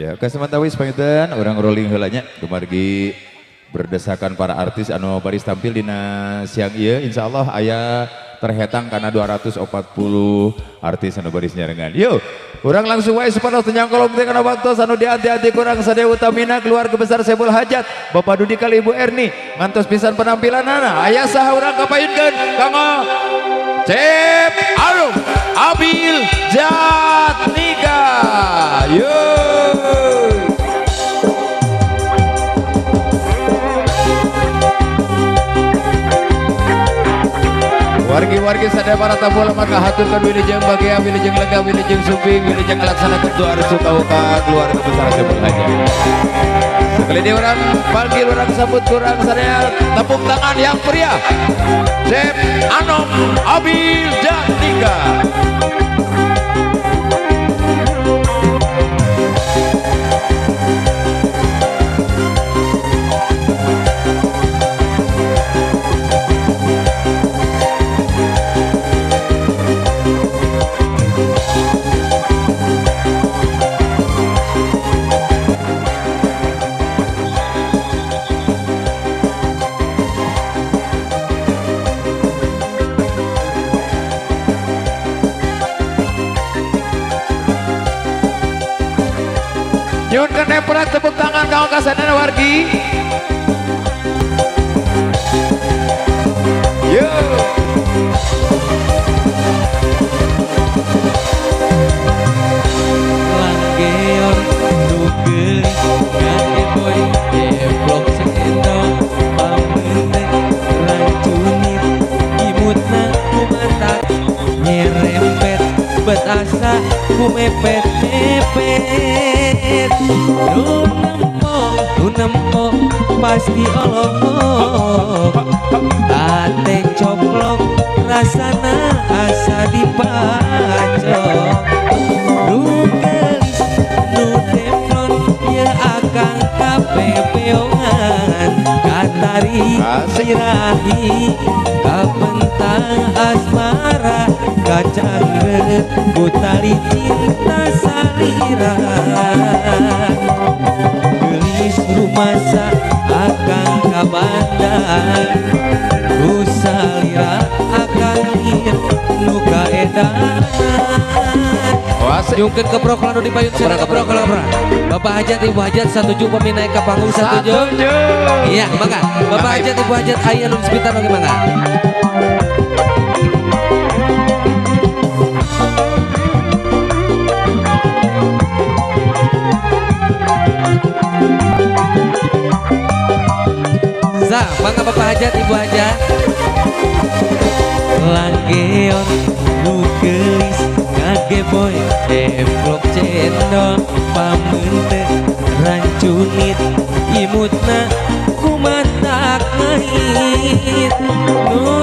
Ya, kasemantawis panginten urang rolling heula nya kumargi berdesakan para artis anu baris tampil dina siang ieu insyaallah aya terhetang karena 240 artis anu baris nyarengan. Yo, urang langsung wae supados teu nyangkolong teh kana waktos anu dianti-anti kurang sadaya utamina keluarga besar Saiful Hajat, Bapak Dudi kali Ibu Erni ngantos pisan penampilanana. Aya saha urang kapayunkeun kanggo Cep Arum Abil Jatnika. Yo. Wargi-wargi sadaya para tamu lemah kahaturkeun wilujeng bagia, wilujeng lega, wilujeng sumping, wilujeng ngalaksanakeun doa restu ka keluarga besar Saiful Hajat. Sekali ini orang panggil, orang sambut, kurang sadaya tepuk tangan yang pria. Cep Anom Abil Jatnika. Nyun keneprak tepuk tangan kau kasadana wargi. Yo. Langgeor nu geulis ngageboy jeblok cendol pameunte rancunit imutna kumata nyerempet bet asa kumepet mepet nu nempo pasti olohok ate coplok rasana asa dipacok nu geulis nu teflon ye akang kapepeongan katari sirahi kapentang asmara kacangreut ku tali cinta salira geulis rumasa akang ka bandar ku salira akang lir nu kaedanan. Nyungkeun keprok lanu dipayun sana keprok keprok. Bapak Hajat Ibu Hajat satuju pami naik ka panggung satuju. Iya, mangga. Bapak Hajat Ibu Hajat aya nu disepitan oge mangga. Sa, mangga Bapak Hajat Ibu Hajat. Langgeon nu geulis ngageboy jeblok cendol pameunte rancunit imutna kumatak ngahit nu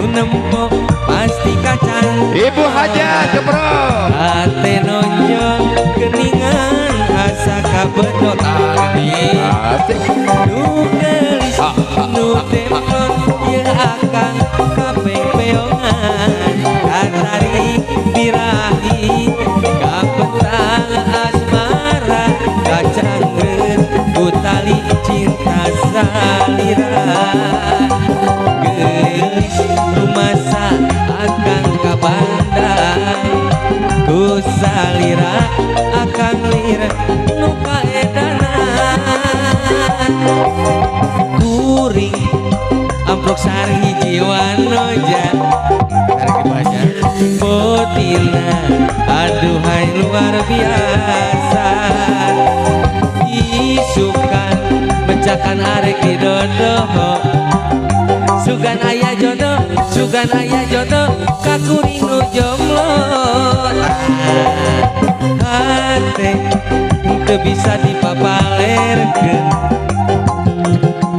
nempo pasti kacang Ibu Hajat keprok ate nonjol geningan asa kabedot tadi asik nu geulis nu teflon ye akang kapepeongan katari birahi kapetang asmara kacangreut ku tali cinta salira geulis rumasa akang ka bandang ku salira akang lir nu kaedanan kuring amprok sari jiwa noja botina aduhai luar biasa isukan mecakan arek di dodoho sugan ayah jodoh kakuring nu jomblo hate teu bisa dipapalerkeun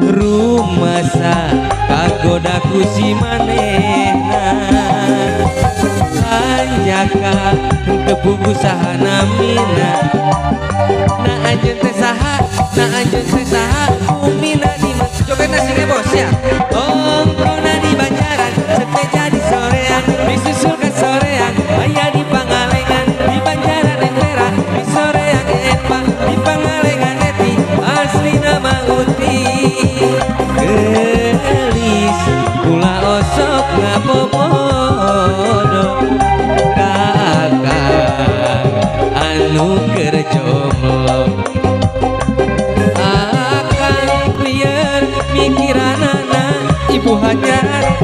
rumasa kagoda ku si manehna hanjaka teu puguh saha namina na anjeun teh saha na anjeun teh saha umina di jogetna sing bos ya ongkona di Banjaran seteja di sorean disusul ka sorean aya di Pangalengan di Banjaran entera di sorean. Ibu hajat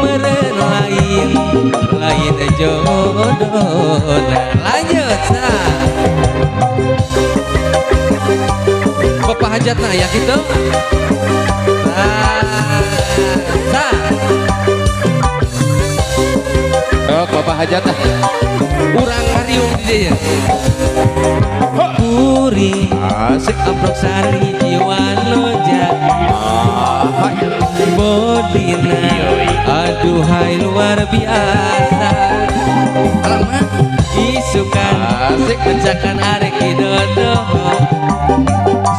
meren lain lain jodohna. Lanjut sa Bapak hajatna ya gitu. Sa oh, Bapak hajat urang ngariung di dieu. Kuring asik amprok sari jiwa loja bodina aduhai luar biasa. Alamak isukan asik mencakan arek dodo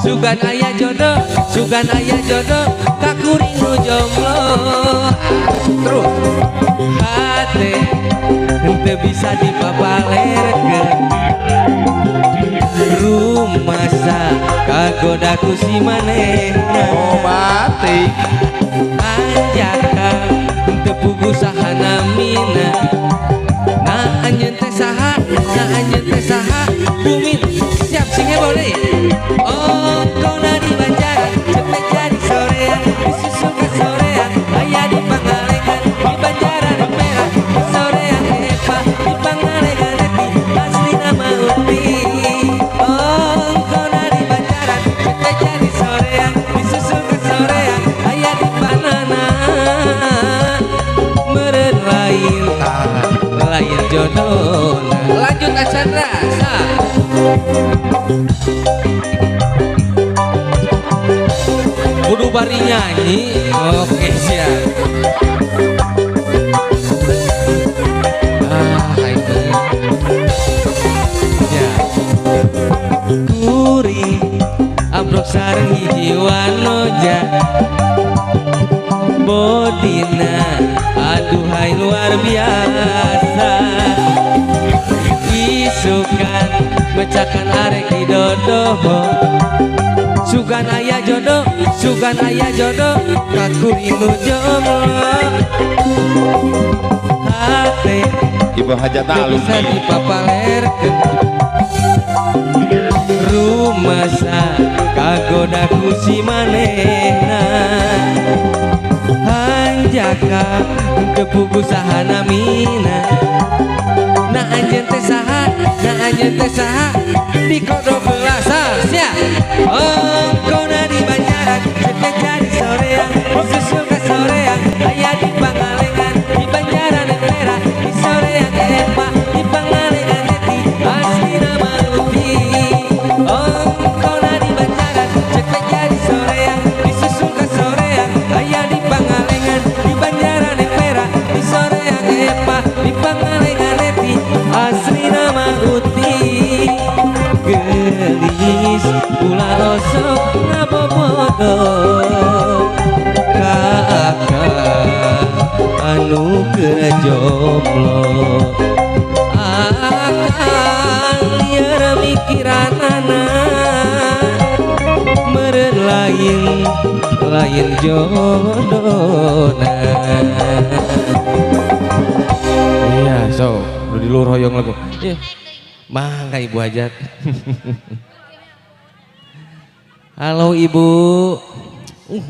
sugan aya jodoh sugan aya jodoh kakuring nu jomblo. Terus hate henteu bisa dipapalerkeun rumasa kagoda ku si manehna. Oh mati anjaka henteu puguh saha namina. Nah anjeun teh saha, nah anjeun teh saha bumi siap sing heboh deui. Oh kona di Banjaran cepet jadi sorean disusul ka sorean aya di Pangalengan di Banjaran merah di sorean epa di Pangalengan eti asli nama uti. Oh kona di Banjaran cepet jadi sorean disusul ka sorean aya di Panana meureun lain lain jodohna. Lanjut Achandra sa kudu bari nyanyi. Oke siap. Ah itu ya. Kuring amprok sareng hiji wanoja bodina aduhai luar biasa. Isukan mecakan arek didodoho sugan aya jodoh sugan aya jodoh kakuring nu jomblo. Hate ibu hajat teu bisa alumni dipapalerkeun rumasa kagoda ku si manehna. Hanjaka henteu puguh saha namina. Nah anjeun teh saha, nah anjeun teh saha di kodok belasar sia. Oh kona di Banjaran cepet jadi sorean susul ka sorean aya di Pangalengan di Banjaran merah di sorean epa di Pangalengan eti asli nama uti. Oh kona di Banjaran cepet jadi sorean disusul ka sorean aya di Pangalengan di Banjaran merah di sorean epa di Pangalengan eti asli nama uti. Gelis ulah osok ngabobodo ka akang anu kejomblo. Akang lieur mikiranana meureun lain lain jodona. Iya so udah di luar hoyong lagu. Iya mangga Ibu hajat. Halo Ibu.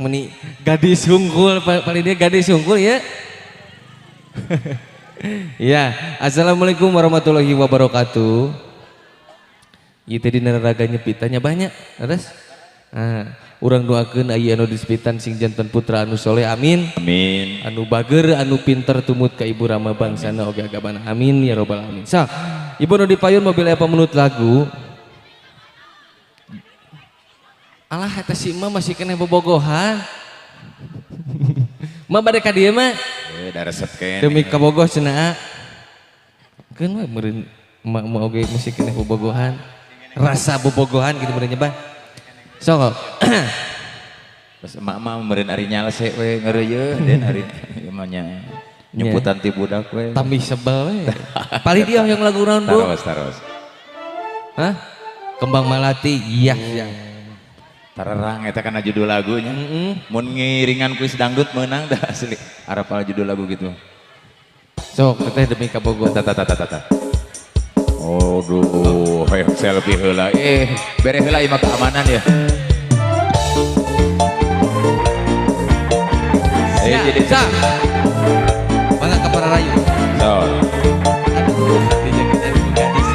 Meni gadis hungkul paling dia gadis hungkul ya. Ya, assalamualaikum warahmatullahi wabarakatuh. Ieu teh dina raga nyepitannya banyak, terus. Nah, urang doakeun aya anu disepitan sing janten putra anu soleh, amin. Amin. Anu bager, anu pinter tumut ka ibu rama bangsana oge agamana. Amin ya robbal alamin. Sa, ibu nu dipayun mobil aya pamenut lagu. Alah eta si emak masih keneh bobogohan. Emak bade ka dieu mah. Eh, da resep keneh. Demi kabogoh cenah. Keun we meureun emak-emak oge masih keneh bobogohan. Rasa bobogohan gitu meureun nya, Bah. Sok. Pas emak-emak meureun ari nyalse we ngeureuyeuh den ari ieu mah nya. Nyumputan ti budak we. Tambih sebel we. Paling dia yang lagu naon, Bu? Taros, taros. Hah? Kembang Malati. Iya, iya. Tarerang eta kana judul lagunya. Mun ngiringan kuis dangdut meunang dah asli. Arapal judul lagu gitu. Sok teh demi kabogoh. Tata tata tata. Aduh, hoyong selfie heula. Bere heula ieu mah keamanan ya. Hiji Siap. Mangga ka para rayu. So. Aduh, dijaga jadi gadis.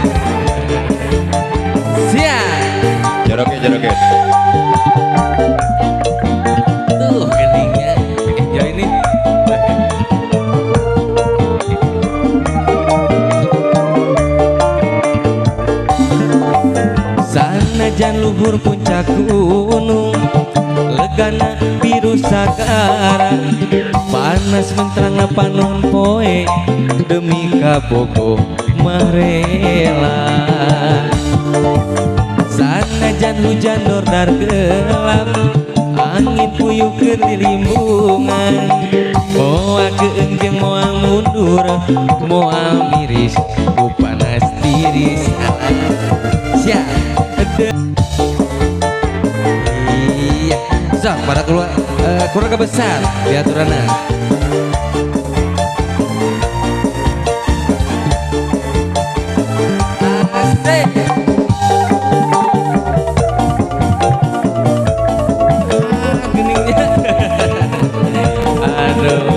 Siap. Joroke joroke. Tuh geningnya. Enjoy ini. Sanajan luhur puncak gunung, legana biru sagara, panas menterang panon poe, demi kabogoh mah rela. Sanajan hujan dordar gelap, angin puyuh keur lilimbungan, moal keung jeung moal mundur, moal miris ku panas tiris. Siap. Iya, sok pada keluarga besar diaturana. Asik. Geningnya. Aduh.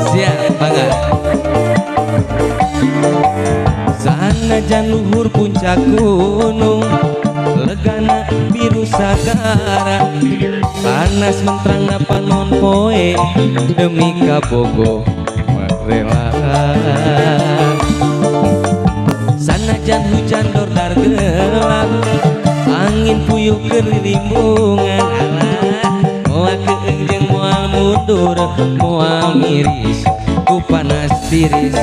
Siap banget. Sanajan luhur puncak gunung, legana biru sagara, panas menterang panon poe, demi kabogoh mah rela. Sanajan hujan dordar gelap, angin puyuh keur lilimbungan, alah moal keung jeung moal mundur, moal miris ku panas tiris.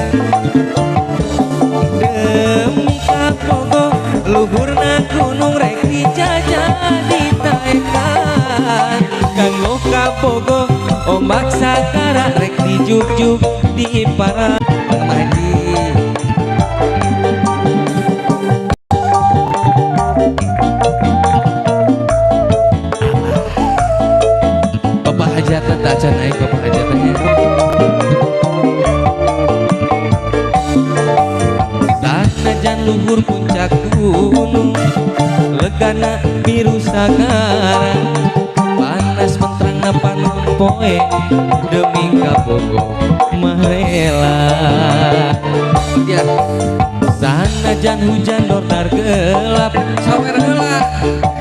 Demi kabogoh luhurna gunung rek dijajah ditaekan, kanggo kabogoh ombak sagara rek dijugjug di para. Haji Bapak hajatan tak acan naik bapak hajatannya. Sanajan luhur puncak gunung, legana biru sagara, panas menterang panon poe, demi kabogoh mah rela. Ya. Sanajan hujan dordar gelap, sawer heula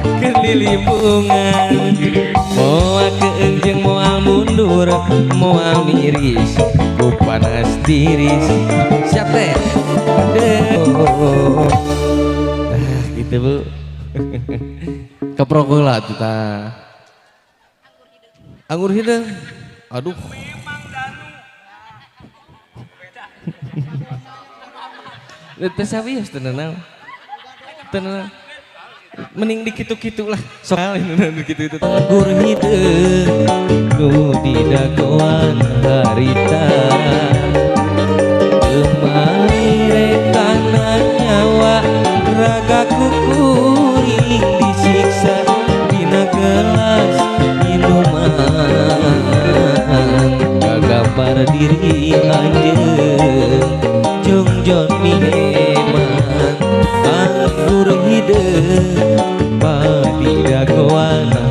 keur lilimbungan, moal keung jeung moal mundur, moal miris ku panas tiris. Siap teh. Gitu bu. Keprok heula tuh tah. Anggur hideung. Aduh. Teu sawios teu naon. Teu naon. Mending dikitu-kitu lah. Soal ini dikitu-kitu. Anggur hideung nu didagoan harita, kemari kana nyawa raga kukuring disiksa dina gelas minuman, kagambar diri anjeun jongjon mihe.